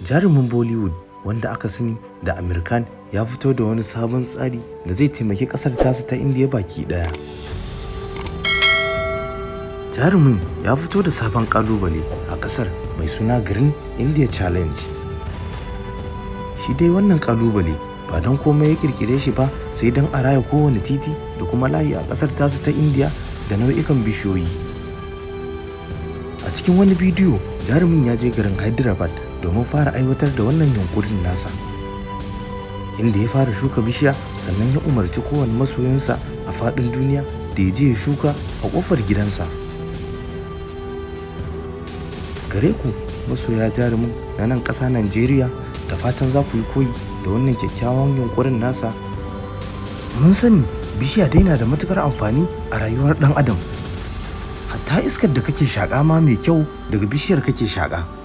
Jarumin Bollywood wanda aka sani da Aamir Khan ya fito da wani sabon tsari da zai taimaki kasar tasu ta Indiya baki daya. Jarumin ya fito da sabon kalubale a kasar mai suna Green India Challenge. Shi dai wannan kalubale ba don komai ya kirkire shi ba sai don a raya kowane titi da kuma layi a kasar tasu ta Indiya da nau'ikan bishiyoyi. A cikin wani bidiyo, jarumin ya je garin Hyderabad domin fara aiwatar da wannan yunkurin nasa, inda ya fara shuka bishiya, sannan ya umarci kowane masoyinsa a faɗin duniya da ya je ya shuka a ƙofar gidansa. Gare ku masoya jarumin na nan ƙasa Najeriya, da fatan za ku yi koyi da wannan kyakkyawan yunkurin nasa. Mun sani bishiya dai na da matukar amfani a rayuwar ɗan adam. Hatta iskar da kake shaƙa ma mai kyau daga bishiyar kake shaƙa.